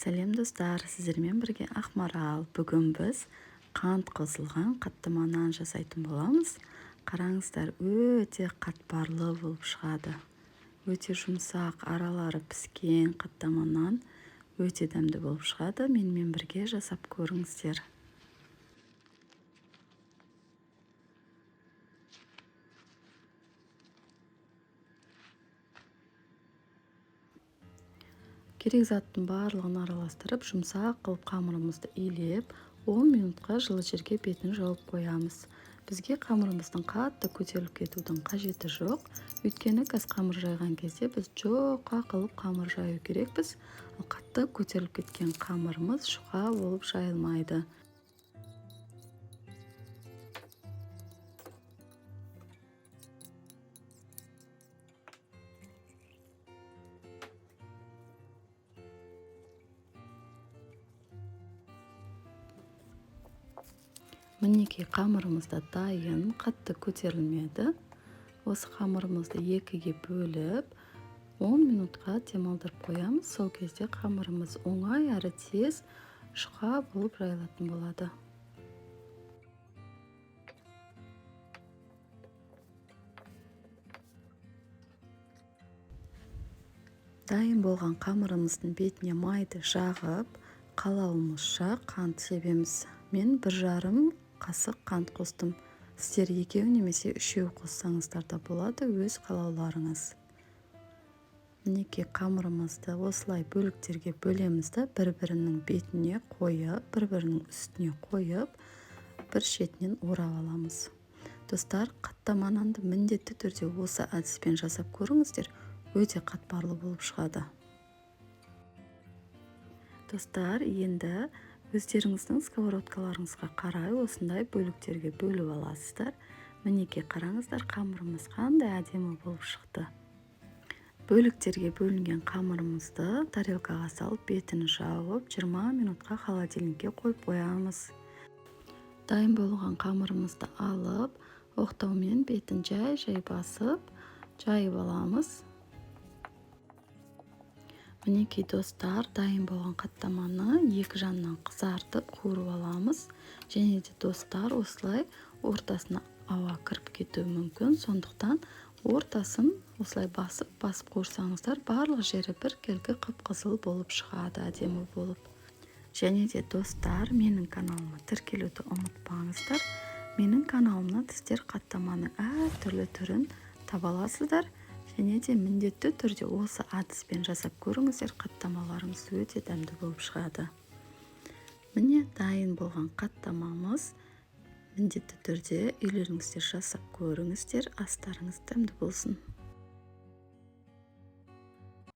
Сәлем, достар! Сіздермен бірге Ақмарал. Бүгін біз қант қосылған қаттама нан жасайтын боламыз. Қараңыздар, өте қатпарлы болып шығады. Өте жұмсақ, аралары піскен қаттама нан өте дәмді болып шығады. Менімен бірге жасап көріңіздер. Керек заттың барлығын араластырып, жұмсақ қылып қамырымызды илеп, 10 минутқа жылы жерге бетін жауып қоямыз. Бізге қамырымыздың қатты көтеріліп кетудің қажеті жоқ, өйткені қазір қамыр жайған кезде біз жұқа қылып қамыр жаю керекпіз. Ал қатты көтеріліп кеткен қамырымыз жұқа болып жайылмайды. Мінекей, қамырымыз да дайын, қатты көтерілмеді. Осы қамырымызды екіге бөліп, 10 минутқа демалдырып қоямыз. Сол кезде қамырымыз оңай әрі тез жұқа болып жайылатын болады. Дайын болған қамырымыздың бетіне майды жағып, қалауымызша қант себеміз. Мен 1,5 қасық қант қостым. Сіздер екеу немесе үшеу қоссаңыздар да болады, өз қалауларыңыз. Мінекей, қамырымызды осылай бөліктерге бөлеміз да, бір-бірінің бетіне қойып, бір-бірінің үстіне қойып, бір шетінен орап аламыз. Достар, қаттама нанды міндетті түрде осы әдіспен жасап көріңіздер, өте қатпарлы болып шығады. Достар, енді өздеріңіздің сковородкаларыңызға қарай осындай бөліктерге бөліп аласыздар. Мінекей, қараңыздар, қамырымыз қандай әдемі болып шықты. Бөліктерге бөлінген қамырымызды тарелкаға салып, бетін жауып, 20 минутқа холодильникке қойып қоямыз. Дайын болған қамырымызды алып, оқтаумен бетін жай-жай басып, жайып аламыз. Мінекей, достар, дайын болған қаттаманы екі жағынан қызартып, қуырып аламыз. Және де, достар, осылай ортасына ауа кіріп кетуі мүмкін. Сондықтан ортасын осылай басып-басып қуырсаңыздар, барлық жері біркелкі қып-қызыл болып шығады, әдемі болып. Және де, достар, менің каналыма тіркелуді ұмытпаңыздар. Менің каналымнан сіздер қаттаманың әртүрлі түрін таба аласыздар. Және де міндетті түрде осы әдіспен жасап көріңіздер, қаттамаларыңыз өте дәмді болып шығады. Міне, дайын болған қаттамамыз. Міндетті түрде үйлеріңізде жасап көріңіздер, астарыңыз дәмді болсын.